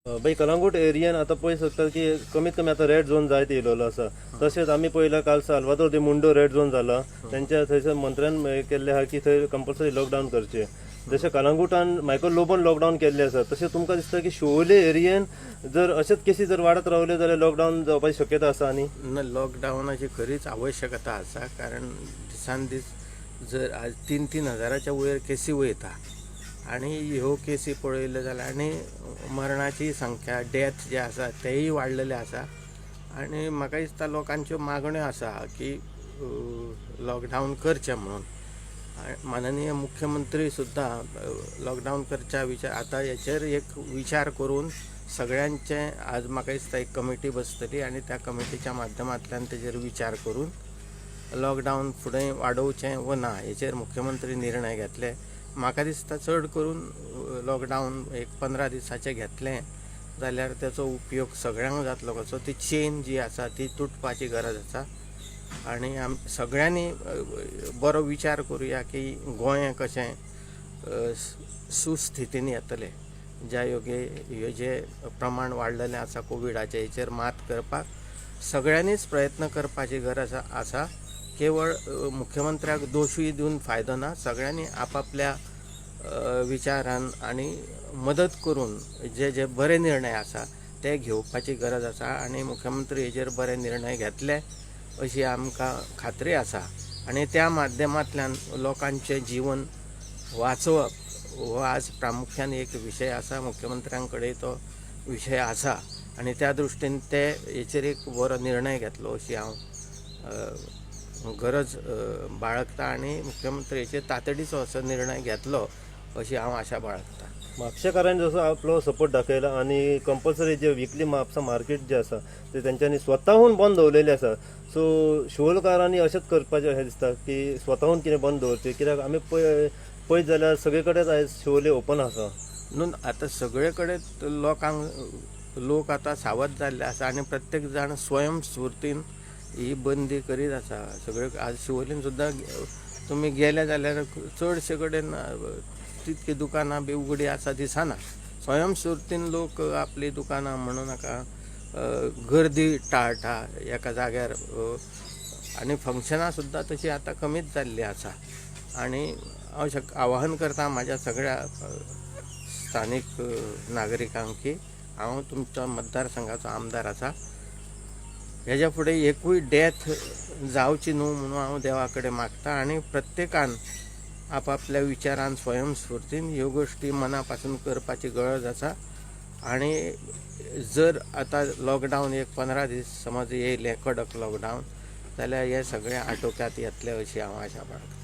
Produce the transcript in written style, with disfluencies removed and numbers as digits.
बाई, कलंगूट एरियन आतां पळय शकता की कमीत कमी आतां रेड झोन जायत येयलेलो आसा. तशेंच आमी पळयला काल साल्वादोर दे मुंडो रेड झोन जाला. तेंच्या थंयसर मंत्र्यान हें केल्लें आहा की थंय कंपल्सरी लॉकडावन करचें. जशें कलंगूटान मायकल लोबोन लॉकडावन केल्लें आसा, तशें तुमकां दिसता की शिवोले एरियेन जर अशेच केसी जर वाडत रावल्यो जाल्यार लॉकडावन जावपाची शक्यता आसा? आनी ना, लॉकडावनाची खरीच आवश्यकता आसा, कारण दिसान दीस जर आज 3-3 हजाराच्या वयर केसी वयता आनी ह्यो केसी पळयल्यो जाल्यार आनी मरणाची संख्या, डेथ जे आसा तेय वाडलेले आसा. आनी म्हाका दिसता लोकांच्यो मागण्यो आसा की लॉकडावन करचें म्हणून. माननीय मुख्यमंत्री सुद्दां लॉकडावन करच्या विचार आतां हेचेर एक विचार करून सगळ्यांचे आज म्हाका दिसता एक कमिटी बसतली आनी त्या कमिटीच्या माध्यमांतल्यान तेजेर विचार करून लॉकडावन फुडें वाडोवचें वो ना हेचेर मुख्यमंत्री निर्णय घेतले. म्हाका दिसता चड करून लॉकडावन एक 15 दिसाचें घेतलें जाल्यार तेचो उपयोग सगळ्यांक जातलो. कसो ती चेन जी आसा ती तुटपाची गरज आसा आनी आम सगळ्यांनी बरो विचार करुया की गोंय कशें सुस्थितीन येतलें, ज्या योगे हे जे प्रमाण वाडलेलें आसा कोविडाचें, हेचेर मात करपाक सगळ्यांनीच प्रयत्न करपाची गरज आसा. केवळ मुख्यमंत्र्याक दोशूय दिवन फायदो ना. सगळ्यांनी आपापल्या विचारान आनी मदत करून जे जे बरे निर्णय आसा ते घेवपाची गरज आसा आनी मुख्यमंत्री हेजेर बरे निर्णय घेतले अशी आमकां खात्री आसा. आनी त्या माध्यमांतल्यान लोकांचें जीवन वाचोवप हो आज प्रामुख्यान एक विशय आसा. मुख्यमंत्र्यां कडेन तो विशय आसा आनी त्या दृश्टीन ते हेचेर एक बरो निर्णय घेतलो अशी हांव गरज बाळगता आनी मुख्यमंत्री हेचेर तातडीचो असो निर्णय घेतलो अशी हांव आशा बाळगता. म्हापशेकारांनी जसो आपलो सपोर्ट दाखयला आनी कंपल्सरी जे विकली म्हापसा मार्केट जे आसा ते तेंच्यांनी स्वताहून बंद दवरलेले आसा. सो शिवोलकारांनी अशेंच करपाचें अशें दिसता की स्वताहून कितें बंद दवरचें, कित्याक आमी पळय पळयत जाल्यार सगळे कडेन आयज शिवोले ओपन आसा. न्हू, आतां सगळे कडेन लोकांक, लोक आतां सावध जाल्ले आसा आनी प्रत्येक जाण स्वयं स्फुर्तीन ही बंदी करीत आसा. सगळे आज शिवोलीन सुद्दां तुमी गेले जाल्यार चडशे कडेन तितकी दुकानां बी उगडी आसा दिसना. स्वयं स्फुर्तीन लोक आपली दुकानां म्हणू नाका, गर्दी टाळटा एका जाग्यार आनी फंक्शनां सुद्दां तशीं आतां कमीच जाल्लीं आसा. आनी हांव आवाहन करता म्हाज्या सगळ्या स्थानीक नागरिकांक की हांव तुमच्या मतदारसंघाचो आमदार आसा. हेज्या फुडें एकूय डेथ जावची न्हू म्हणून हांव देवा कडेन मागता. आनी प्रत्येकान आपापल्या विचारान, स्वयंस्फुर्तीन ह्यो गोश्टी मना पासून करपाची गरज आसा. आनी जर आतां लॉकडावन एक 15 दीस समज येयलें, कडक लॉकडावन, जाल्यार हें सगळें आटोक्यात येतलें अशी हांव आशा बाळगतां.